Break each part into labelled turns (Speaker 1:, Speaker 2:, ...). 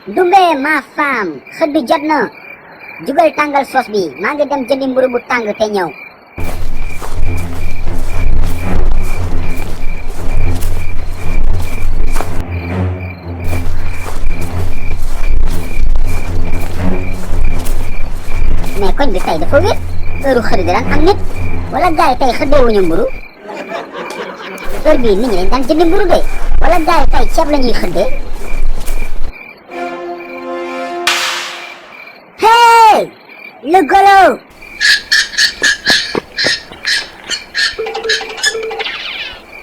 Speaker 1: Dumbe ma femme xëdd jot na jugal tàngal sos bi maa ngi dem jëndi mburu bu tàng te ñëw. mais koñ bi tey dafa wét heure xëdd daan am nit wala gaay tey xëddeewuñu mburu heure bii nit ñi dañ daan jëndi mburu de wala gaay tey ceeb la ñuy xëddee. Hey le golo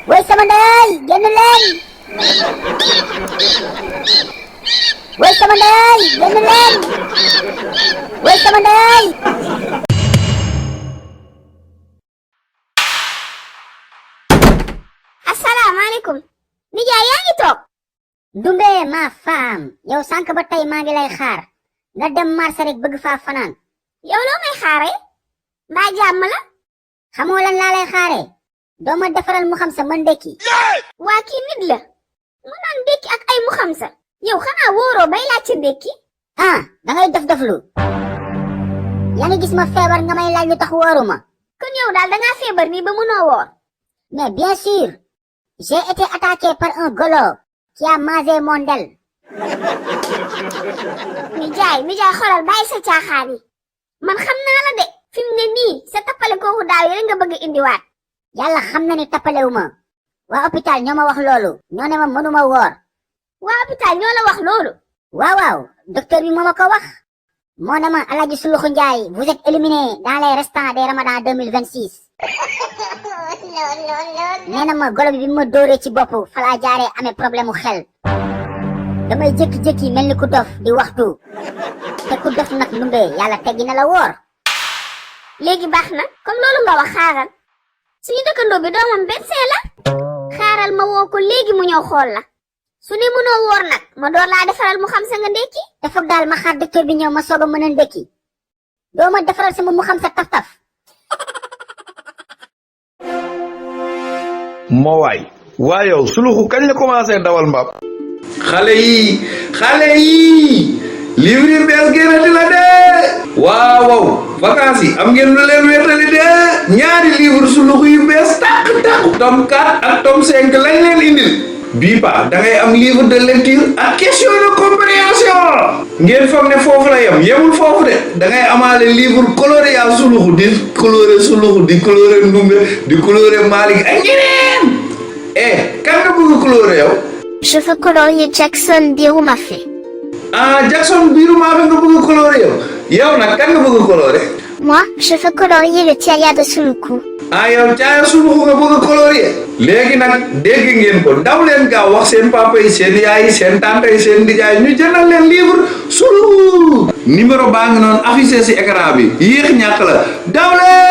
Speaker 1: way sama ndey génn leen way sama ndey génn leen way sama ndey.
Speaker 2: asalaamaaleykum nijaay yaa ngi toog.
Speaker 1: Dumbe ma femme yow sànq ba tey maa ngi lay xaar nga dem marché rek bëgg faa fanaan.
Speaker 2: yow loo may xaare mbaa jàmm la.
Speaker 1: xamoo lan laa lay xaare doo ma defaral mu xam sa ma ndekki.
Speaker 2: waa kii nit la mu naan ndekki ak ay mu xam sa yow xanaa wóoroo bay laaj ca ndekki.
Speaker 1: ah dangay def-deflu yaa ngi gis ma feebar nga may laaj lu tax wóoruma.
Speaker 2: kon yow daal dangaa feebar nii ba mënoo woor.
Speaker 1: mais bien sûr j'ai été attaqué par un golo qui a mangé mon del.
Speaker 2: nijaay xoolal bàyyi sa caaxaan yi man xam naa la de fi mu ne nii sa tappale kooku daaw yi nga bëgg a indiwaat.
Speaker 1: yàlla xam na ni tappalewu ma waa hôpital ñoo ma wax loolu ñoo ne ma mënuma woor.
Speaker 2: waa hôpital ñoo la wax loolu.
Speaker 1: waaw docteur bi moo ma ko wax moo ne ma Alaaji Suluxu Njaay vous êtes éliminé dans les restants des Ramadan 2026. nee na ma golo bi ma dóoree ci bopp fa laa jaaree amee problème mu xel damay jékki-jékki mel ni ku dof di waxtu te ku dof nag Ndumbe yàlla teggi na la woor.
Speaker 2: léegi baax na comme loolu nga wax xaaral suñu dëkkandoo bi doomam médecin la xaaral ma woo ko léegi mu ñëw xool la su ne mënoo woor nag ma door laa defaral mu xam sa nga ndekki.
Speaker 1: te foog daal ma xaar docteur bi ñëw ma soog a mën a ndekki doo ma defaral sama mu xam sa taf-taf.
Speaker 3: moo waay yow Suluxu kañ la commencé dawal mbaam.
Speaker 4: xale yi livre bees génnati la de waaw vacances yi am ngeen lu leen wéetali de ñaari livre Suluxu yu bees tàq tome 4 ak tome 5 lañ leen indil bii pa da ngay am livre de lecture ak question de compréhension ngeen foog ne foofu la yemul foofu de da ngay amaale livre coloré yaa Suluxu di coloré Suluxu di coloré Ndumbe di coloré Malick ak ñeneen kan nga bëgg coloré yow.
Speaker 5: Je veux colorier Jackson Birou-Mafé.
Speaker 4: ah Jackson Birou-Mafé nga bëgg coloré yow nag kan nga bëgg coloré.
Speaker 5: Moi, je veux colorier le Tiaya de Suluku.
Speaker 4: ah yow Tiaya Suluku nga bëgg coloré. léegi nag dégg ngeen ko daw leen gaaw wax seen papa yi seen yaay yi seen tante yi seen nijaay ñu jëndal leen livre Suluku. numéro baa ngi noonu affiché si écran bi yéex ñàkk la daw leen.